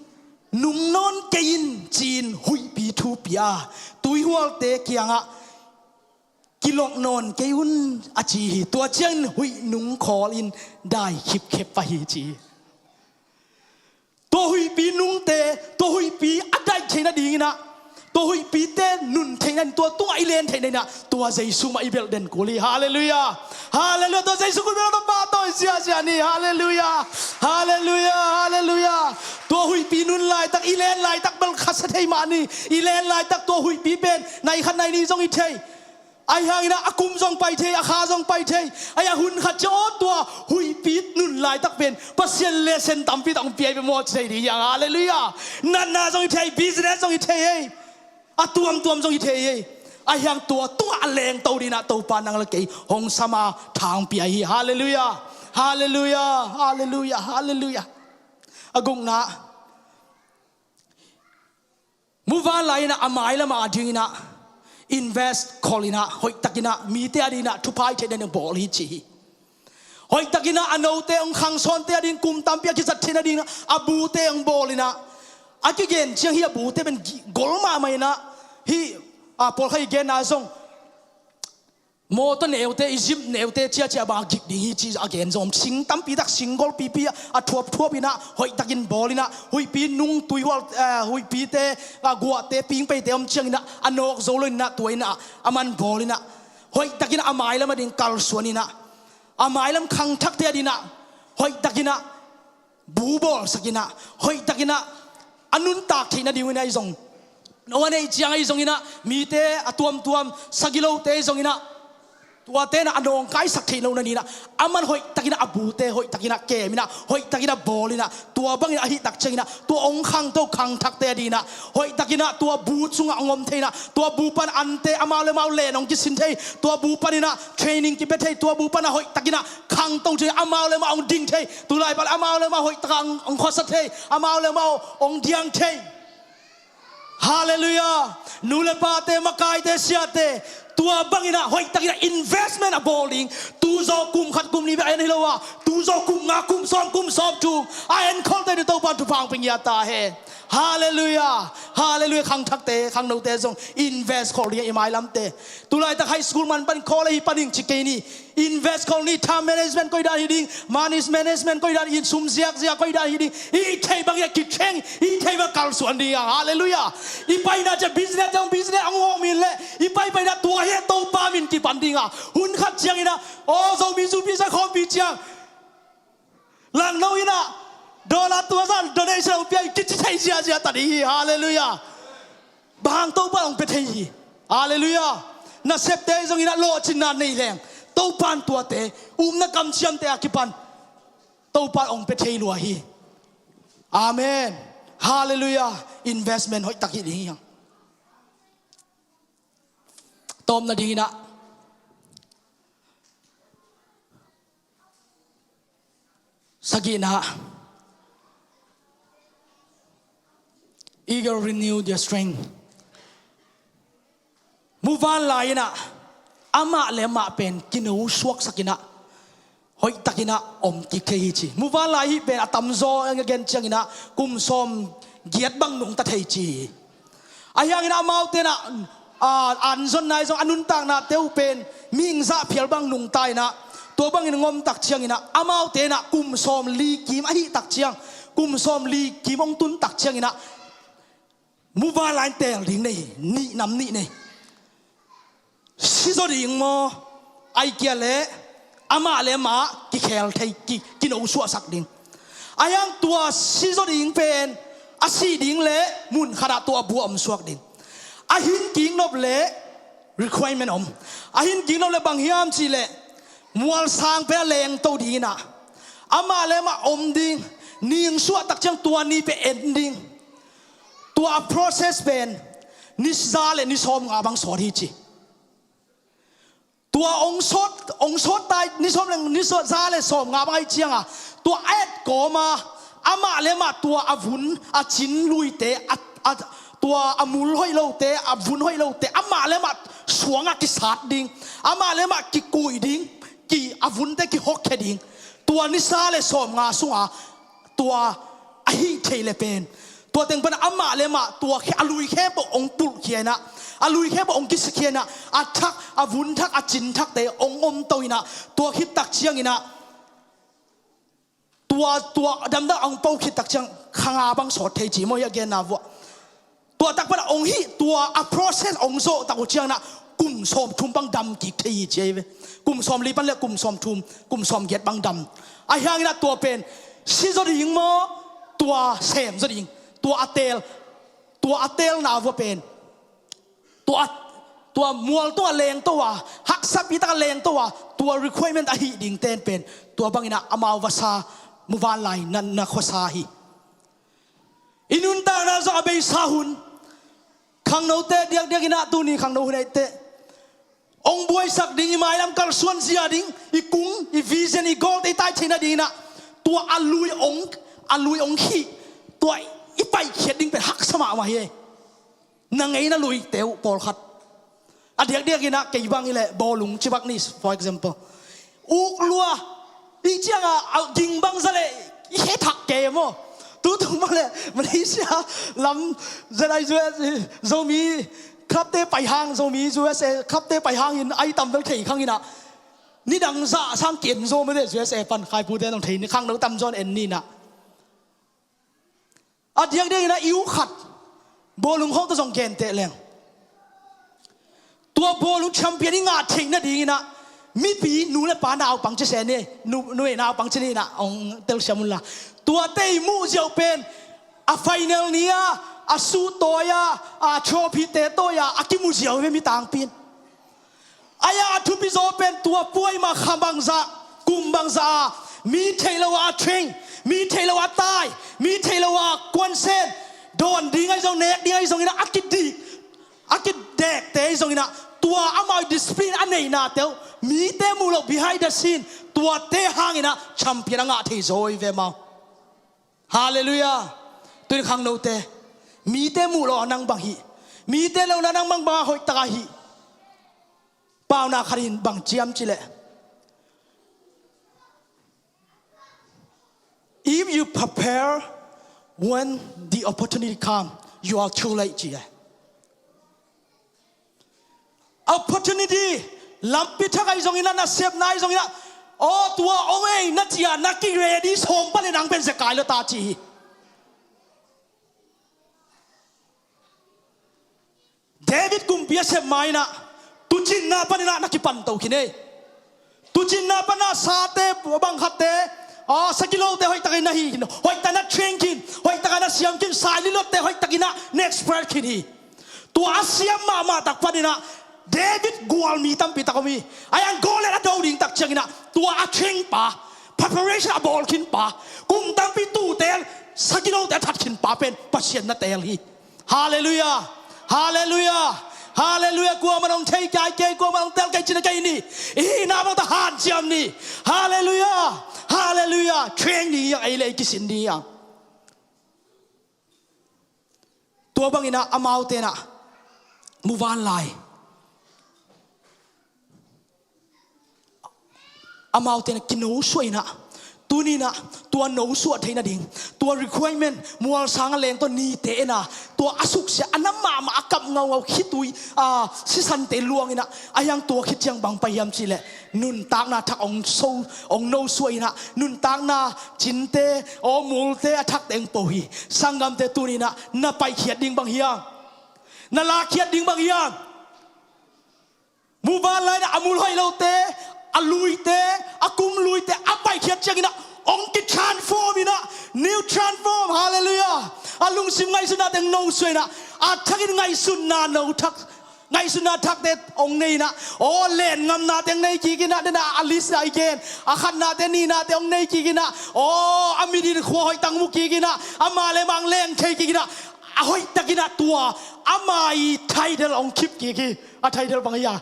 nung nawn kei in ci-in huihpi thu pia, tuihualte kiangah kilok nawn kei un a ci hi. Tua ciangin huih nung khawl in dai khipkhep pah hi ci hi. Tua huihpi nungte, tua huihpi a daih theih nading inah, tua huihpite nun theih nading, tua tungah i len theih nading inah, tua Jesu mah i belh den kul hi. Halleluiah. Halleluiah. Tua Jesu kul belh tua pa tawh i siasia ni. Halleluiah. Halleluiah. Halleluiah. Tua huihpi nun laitak, i len laitak bel khasia thei mah ni. I len laitak tua huihpi pen nai khat nai nih zong hi thei. Ahi hang inah a kum zong pai thei, a kha zong pai thei. Ahi a hun khat ciang aw tua huihpi nun laitak pen Pasian lesson tampi tak hong pia hi ve maw ci thei ding hi hang. Halleluiah. Natna zong hi thei, business zong hi thei hi. A tuamtuam zong hi thei hi. Ahi hang tua tungah a lengto ding inah Topa nang le kei hong sam a tha hong pia hi. Halleluiah. Halleluiah. Halleluiah. Halleluiah. A gukna, muvanlai inah a mailam a ding inah invest khol inah, hoihtak inah mite a ding inah thupha i theih nading bawl hi ci hi. Hoihtak inah a note hong khangsawnte a ding, kum tampi a kizat theih nading a bute hong bawl inah, a kigen ciang hi a bute pen gi-, gol mahmah inah, hi, a, pawlkhat i genna zong mawtaw neute, i jeep neute ciacia bang a gik ding hi ci a gen zong om. Sing tampi tak, sing golpipi a thuapthuap inah, hoihtakin bawl inah, huihpi nung tuihual, eh, huihpite, a guahte, pingpeite om ciang inah a nawk zo lo inah, tua inah a man bawl inah, hoihtakin a mailam a ding kalsuan inah, a mailam khangthakte a ding inah hoihtak inah bu bawlsak inah, hoihtak inah a nuntak theih nading uh inah i zong, no a neih ciang a i zong inah, mite a tuamtuam, sagilote i zong inah, tuate inah a nawngkaisak theih loh nading inah, a man hoihtak inah a bute hoihtak inah kem inah, hoihtak inah bawl inah, tua bang inah ahih tak ciang inah tua hong khangto khangthakte a ding inah, hoihtak inah tua bu sungah hong om thei inah, tua bu pan ante amau le amau len hong kisin thei, tua bu pan inah training kipia thei, tua bu pan a hoihtak inah khangto thei, amau le amau hong ding thei, tulai pan amau le amau hoihtak ah hong, hong khuasa thei, amau le amau hong diang thei. Halleluiah. Nu le pate, makaite, siate, tua bang inah hoihtak inah investment a bawl ding, tu zaw kum khat kum ni a en hi lo a, tu zaw kum nga, kum sawm, kum sawm thum a en khol te ni, Topa'n thupha hong pia ngiat ta hen. Halleluiah. Halleluiah. Khangthakte, khangnote zong invest khol ding a, i mailamte. Tulaitak high school man pan college hi pan ing ci kei ni. Invest khol ni. Time management koi dan hi ding, money management koi dan hi ding, sum ziakziak koi dan hi ding, i theih bang a kitheng, i theih bang kalsuan ding a. Halleluiah. I paina ciang business, ciang business hong hawm in leh, i paipaina tua hi a, Topa min kipan ding a. Hun khat ciangin a, aw, Zomi Zupi sa khawmpi ciang langno in a, dollar tua zah donation hong pia in kici thei ziazia ta ding hi. Halleluiah. Bang hang? Topa hong pia thei hi. Halleluiah. Nasepte zongin a lawhcinna nei leng, Topa'n tuate, upna kamciamte a kipan Topa hong pia thei lua hi. Amen. Halleluiah. Investment hoihtak hi ding hi hang. Tawpna dingin a, sagihna, eagle renew their strength. Muvanlai in a, amah le amah pen kino suaksak in a, hoihtak in a om kik thei hi ci. Muvanlai hih pen a tamzaw a gen ciangin a kum sawm giat bang nungta thei ci hi. Ahi hangin amaute in a, a, an zonna ahi zong a nuntaknate uh pen mihing zah phial bang nungta in a, tua bangin hong om tak ciangin a, amaute in a kum sawm li kim ahih tak ciang, kum sawm li kim hong tun tak ciangin a, muvanlai in teel ding nei hi. Nih, nam nih nei. Si zaw ding maw, ahih kei leh amah le amah kikhel thei, ki, kino suahsak ding. Ahi hang tua si zaw ding pen a sih ding leh mun khat ah tua bua om suak ding. A hin kik nop leh requirement om. A hin kik nop leh bang hiam cih leh, mualsang pen a lengto ding in a, amah le amah om ding, ning suah tak ciang tua ni pen en ding. Tua a process pen ni za le ni sawmnga bang sawt hi ci. Tua hong sawt, hong sawt ta, ni sawm le, ni sawm, za le sawmnga bang ahih ciang a, tua a et kawm a, amah le amah tua a vun a cin luite, a, a, tua a mul hoih lote, a vun hoih lote, amah le amah suang ah kisat ding, amah le amah kikuih ding, ki, a vunte kihawkkhia ding. Tua ni za le sawmnga sung a, tua ahih theih leh pen, tua teng pan amah le amah tua khe, a lui khempeuh hong pulhkhia in a, a lui khempeuh hong kisiakhia in a, a thak, a vun thak, a cin thakte hong omto in a, tua khit tak ciangin a, tua, tua damdam hong po khit tak ciang kha nga bang sawt thei ci maw, hih a genna vuah. Tua tak pan a hong hih, tua a process hong zawh tak uh ciangin a kum sawmthum bang dam kik thei hi ci ahi ve. Kum sawmli pan leh kum sawmthum, kum sawmgiat bang dam. Ahi hangin a tua pen si zaw ding maw, tua sem zaw ding, tua a teel, tua a teelna vuah pen, tua a, tua mual tungah lengto a, haksapi takah lengto a, tua requirement ahih dingte in pen tua bangin a amau vasa, muvanlai na, na khuasa hi. I nuntakna zong a beisa hun, khangnote diakdiak in a, tuni khangno hun ahih teh, hong buaisak ding, i mailam kalsuan zia ding, i kung, i vision, i goal te i tai theihna ding in a, tua a lui hong, a lui hong hih, tua i paikhiat ding pen haksa mahmah hi. Na ngeina luite uh pawlkhat. A diakdiak in a, kei bang hi leh bawlung ci bang ni, for example. Uk lua, i ciang a, a ging bang za leh i he thak kei maw. Tutung bang leh Malaysia lam, Z I U S, Zomi club te pai hang, Zomi U S A club te pai hangin ai tam bel thei khang in a, nidang zah sang ki-en zaw mah teh, U S A pan khaipute nong thei ni, khangno tamzaw in en ni in a. A diakdiak in a, i u khat bawlung khawng tawh zong genteh leng, tua bawlung champion i ngah theih nading in a, mipi nu le pa naupang ci se ni, nu, nu le naupang ci ni in a, hong telsiam un la. Tuate i muh ziau pen a final ni a, a suh tawi a, a trophy te tawi a, a kimu ziau hi ve mi tangpi in. Ahi a, a thupi zaw pen tua puai mah kha bangzah, kum bangzah a, mi theih lo a a theng, mi theih lo a a tai, mi theih lo a a kuansen, dawn ding ahi zong, nek ding ahi zongin a, a kidik, a kidekte ahi zongin a, tua amau discipline a neihnate uh, mite muh loh behind the scene, tuate hangin a champion a ngah thei zaw hi ve amau. Halleluiah. Tun khangnote, mite muh loh a nang bang hih, mite lohna nang bang bang a hoih tak a hih. Paunak khat in bang ci hiam cih leh, If you prepare when the opportunity come, you are too late, ci e. Opportunity lampi thak ahi zongin ah, nasepna ahi zongin ah, aw, tua om ei na ci-a na ki-ready sawm pan le nang pen zekai lo ta ci hi. David kumpi a sep ma-in ah, tuucinna panin ah na kipanto khin ei. Tuucinna pan ah sate bang khatte, a, sagilote hoihtakin na hi khin, hoihtakin na train khin, hoihtakin na siam khin, saililotte hoihtakin ah na expert khin hi. Tua a siam mahmah tak panin ah David gual mi tampi tak om hi. Ahi hang Goliath a do ding tak ciangin ah tua a train pa, preparation a bawl khin pa, kum tampi tuutel, sagilote a that khin pa pen Pasian na teel hi. Halleluiah. Halleluiah. Halleluiah. Kuamah in hong thei kei kei, kuamah in hong teel kei cih na kei ni. I hihna bang tawh hanciam ni. Halleluiah. Halleluiah. Train ni hi hang, ei le ei kisin ni hi hang. Tua bangin ah amaute in ah muvanlai amaute in ah kinosuah in ah, tuni in ah tua nosuah theih nading, tua requirement mualsang a leng tawh nite en a, tua a suksia a na mahmah a kap ngaungau khitui, a, sisante luang in ah, ahi hang tua khit ciang bang pai hiam cih leh nuntakna thak hong so, hong nosuah in ah, nuntakna cinte, aw, multe a thakte hong po hi. Sanggamte, tuni in ah na paikhiat ding bang hiam? Na lakkhiat ding bang hiam? Muvanlai in ah a mul hoih lote, a luite, a kum luite a paikhiat ciangin ah hong kitransform in ah, new transform, halleluiah. A lungsim ngaihsutnate hong nosuah in ah, a thakin ngaihsutna no thak, ngaihsutna thakte hong nei in ah, aw, len ngamnate hong nei kik in ah, den ah a list ah i gen, a khatnate nihnate hong nei kik in ah, aw, a mit in khua hoihtak mu kik in ah, ama le ama hong leng thei kik in ah, a hoihtakin ah tua ama i title hong khip kik hi. A title bang hiam?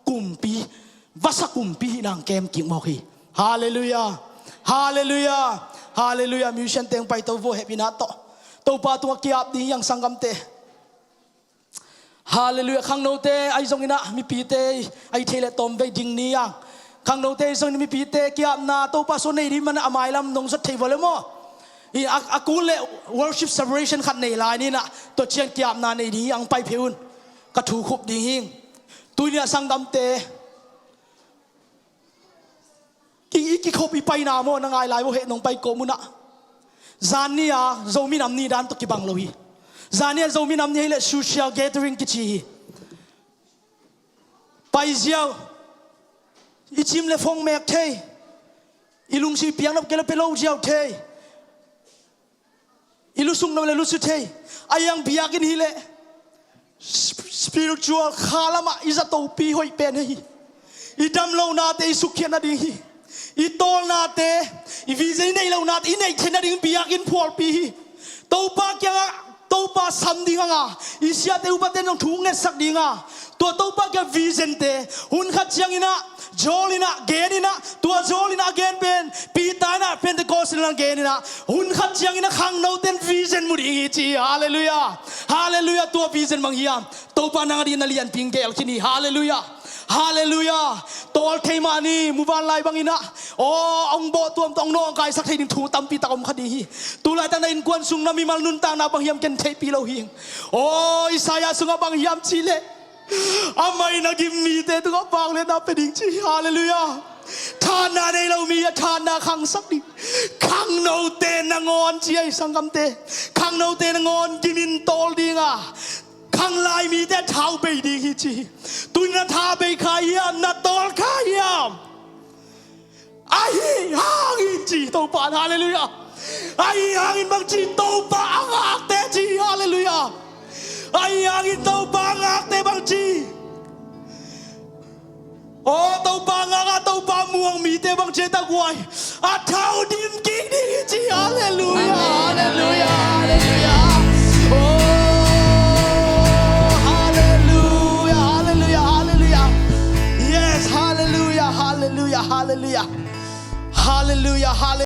Kumpi. Vasa kumpi hihna hong kem kik mawk hi. Halleluiah. Halleluiah. Halleluiah. Musiciante hong paito vo, hehpihna tawh. Topa tungah ki-ap ding hi hang, sanggamte. Halleluiah. Khangnote ahi zongin ah mipite ahi thei leh tawmvei ding ni hi hang. Khangnote ahi zongin mipite ki-apna Topa sung nei ding manin a mailam nong zat thei vua leh maw. I a, a kul leh worship celebration khat nei lai ni in ah, tua ciang ki-apna nei ding hi hang, pai phei un. Ka thu khup ding hi. Tuni a sanggamte, ki, i kikhop i paina maw, na ngai lai maw, heh, nong pai kawm un ah. Zan ni a Zomi Nam Ni dan tawh kibang lo hi. Zan ni a Zomi Nam Ni hi leh social gathering kici hi. Pai ziau, i cim le fong mek thei, i lungsim piaknop kei le pia lo ziau thei. I lusuk nop le lusu thei. Ahi hang biakinn hi leh sp-, spiritual kha lamah i zatopi hoih pen hi. I damlohnate i sukkhiat nading hi. I tawlnate, i vision i neih lohnate i neih theih nading biakinn phualpi hi. Topa kiangah Topa sam ding hang a, i siate upate in hong thu ngetsak ding a, tua Topa kiang vision te, hun khat ciangin ah, zawl in ah, gen in ah, tua zawl in ah a gen pen, Peter in ah, Pentecost in ah gen in ah, hun khat ciangin ah khangnote in vision mu ding hi ci hi. Halleluiah. Halleluiah. Tua vision bang hiam? Topa nang a dingin na lianpi hong gel khin hi. Halleluiah. Halleluiah. Tawl thei mah ni, muvanlai bangin ah, aw, hong bawh tuamtuam, hong nawngkaisak thei ding thu tampi tak om kha ding hi. Tulaitak na innkuan sung na mimal nuntakna bang hiam ken theihpih lo hi. Aw, Isaiah sungah bang hiam cih leh, amah in a gim mite tungah vangliatna pia ding ci hi. Halleluiah. Thahatna nei lo mi a thahatna khangsak ding. Khangnote nangawn ci hi, sanggamte. Khangnote nangawn gimin tawl ding a, khanglai mite a thau bei ding hi ci hi. Tuni na tha bei kha hiam, na tawl kha hiam? Ahi hangin ci Topa in, halleluiah. Ahi hangin bang ci, Topa a ngakte ci, halleluiah. Ahi hangin Topa a ngakte bang ci. Aw, Topa ngak a Topa muang mite bang ci, tak huai a thau dim kik ding hi ci. Halleluiah. Amen. Halleluiah. Halleluiah. Oh, halleluiah. Halleluiah. Halleluiah. Yes, halleluiah. Halleluiah. Halleluiah. Halleluiah. Halleluiah.